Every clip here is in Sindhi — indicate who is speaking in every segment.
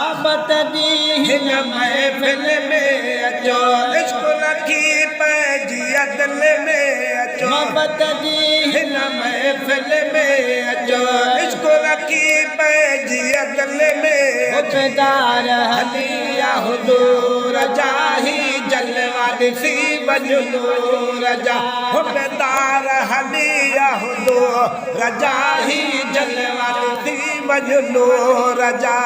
Speaker 1: محبت جي هن محفل ۾ اچو
Speaker 2: عشق رکي پنهنجي دل ۾ اچو
Speaker 1: محبت جي
Speaker 2: هن محفل ۾ اچو عشق رکي پنهنجي دل ۾ اچو
Speaker 1: حبدار
Speaker 2: هلي آ حضور جا هي جلوا ڏسي وڃ نور جا حبدار هلي آ حضور جا هي جلوا ڏسي وڃ نور جا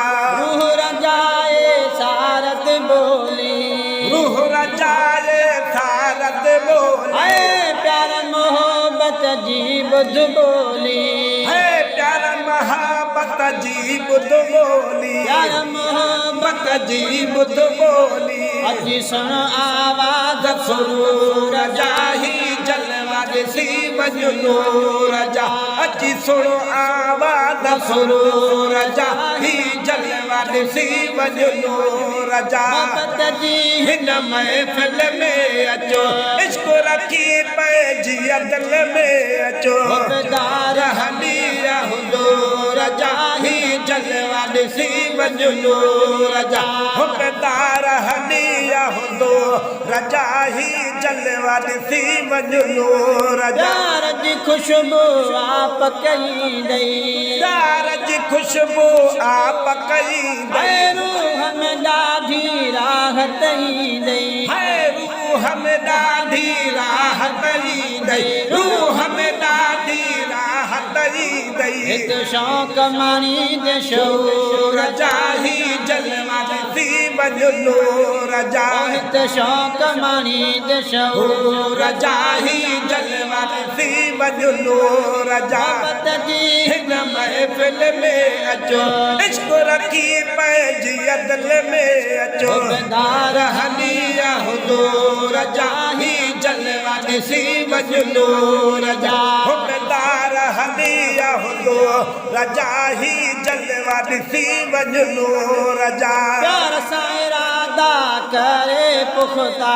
Speaker 1: روح رجائي سارت ٻولي
Speaker 2: روح رجائي سارت ٻولي
Speaker 1: اي پيار محبت جي ٻڌ ٻولي
Speaker 2: اي پيار محبت جي ٻڌ ٻولي
Speaker 1: پيار محبت
Speaker 2: جي ٻڌ ٻولي
Speaker 1: اچي سڻ آواز
Speaker 2: سرور جا هي جلوا ڏسي وڃ نور جا اچي سڻ آواز سرور جا هي جلوا ڏسي وڃ نور جا
Speaker 1: محبت جي
Speaker 2: هن محفل ۾ اچو عشق رکي پنهنجي دل ۾ اچو
Speaker 1: حبدار
Speaker 2: هلي آ حضور جا هي جلوا ڏسي وڃ نور جا حبدار هلي آ حضور جا هي جلوا ڏسي وڃ نور جا
Speaker 1: پيار جي خوشبو آپ ڪئيندئي
Speaker 2: پيار جي خوشبو آپ ڪئيندئي
Speaker 1: هي روح ۾ ڏاڍي راحت ايندئي
Speaker 2: هي روح ۾ ڏاڍي راحت ايندئي روح ۾ ڏاڍي راحت ايندئي
Speaker 1: هت شوق ماڻيندي شعور
Speaker 2: جا هي جلوا ڏسي وڃ نور جا
Speaker 1: هت شوق ماڻيندي شعور
Speaker 2: جا هي جلوا ڏسي وڃ نور جا
Speaker 1: محبت جي
Speaker 2: هن محفل ۾ اچو عشق رکي پنهنجي دل ۾ اچو
Speaker 1: حبدار
Speaker 2: هلي آ حضور جا هي جلوا ڏسي وڃ نور جا حبدار هلي آ حضور جا هي جلوا ڏسي وڃ نور جا
Speaker 1: پيار سان ارادا ڪري پختا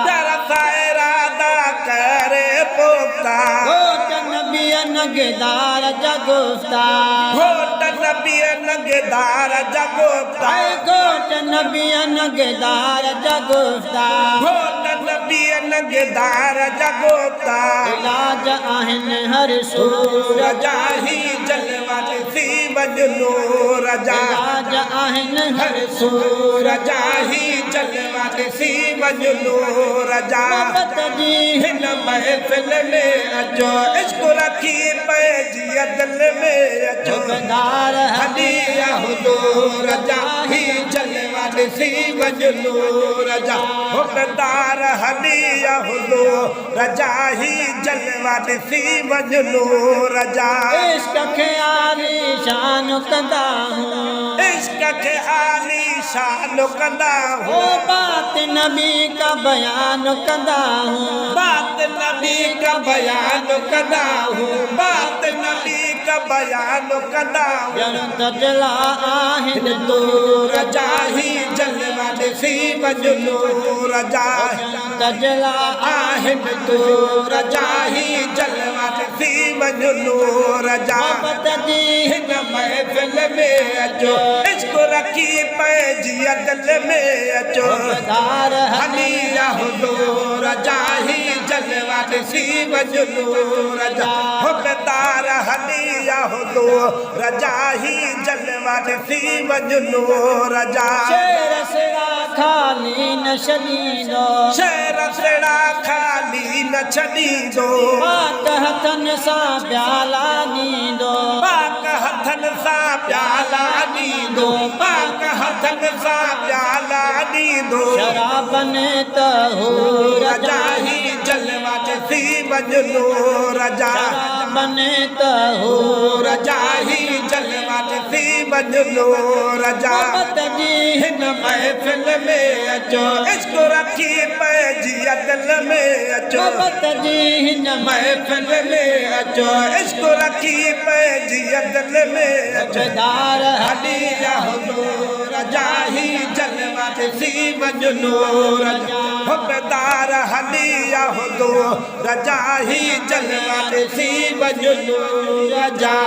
Speaker 2: پيار سان ارادا ڪري پختا
Speaker 1: گهوٽ نبي نگدار جا گفتا
Speaker 2: گهوٽ نبي نگدار جا گفتا
Speaker 1: گهوٽ نبي نگدار جا گفتا
Speaker 2: گهوٽ نبي نگدار جا گفتا
Speaker 1: علاج آهن هر سور
Speaker 2: جا هي جلوا ڏسي وڃ نور جا
Speaker 1: علاج آهن هر
Speaker 2: سور جا هي جلوا ڏسي وڃ نور جا
Speaker 1: محبت جي
Speaker 2: هن محفل ۾ اچو عشق رکي پنهنجي دل ۾ اچو
Speaker 1: حبدار
Speaker 2: هلي آ حضور جا هي جلوا ڏسي وڃ نور جا حبدار هلي آ حضور جا هي جلوا ڏسي وڃ نور جا
Speaker 1: عشق کي عاليشان ڪندا هون
Speaker 2: عشق کي عاليشان ڪندا
Speaker 1: او
Speaker 2: هون
Speaker 1: بات نبي ڪا بيان ڪندا هون
Speaker 2: بات نبي ڪا بيان ڪندا هون بات نبي ڪا بيان ڪندا هون
Speaker 1: ڄڻ تجلا آهن
Speaker 2: نور جا هي جلوا ڏسي وڃ نور جا
Speaker 1: تجلا
Speaker 2: آهن نور جا هي جلوا ڏسي وڃ نور جا
Speaker 1: محبت جي
Speaker 2: هن محفل ۾ اچو عشق رکي پنهنجي دل ۾ اچو
Speaker 1: حبدار
Speaker 2: هلي آ حضور جا هي جلوا ڏسي وڃ نور جا حبدار هلي آ حضور جا هي جلوا ڏسي وڃ نور جا
Speaker 1: شهر سڙا خالي نه ڇڏيندو
Speaker 2: شهر سڙا خالي نه ڇڏيندو
Speaker 1: پاڪ هٿن سان پيالا ڏيندو
Speaker 2: پاڪ هٿن سان پيالا ڏيندو پاڪ هٿن سان پيالا ڏيندو
Speaker 1: شرابن طهور
Speaker 2: جا هي جلوا ڏسي وڃ نور جا
Speaker 1: شرابن طهور
Speaker 2: جا هي جلوا ڏسي وڃ وڃ نور جا.
Speaker 1: محبت جي
Speaker 2: هن محفل ۾ اچو. عشق رکي پنهنجي دل ۾ اچو.
Speaker 1: محبت جي هن
Speaker 2: محفل ۾ اچو. عشق رکي پنهنجي دل ۾ اچو.
Speaker 1: حبدار
Speaker 2: هلي آ حضور جا هي جلوا ڏسي وڃ نور جا. حبدار هلي آ حضور جا هي جلوا ڏسي وڃ نور جا.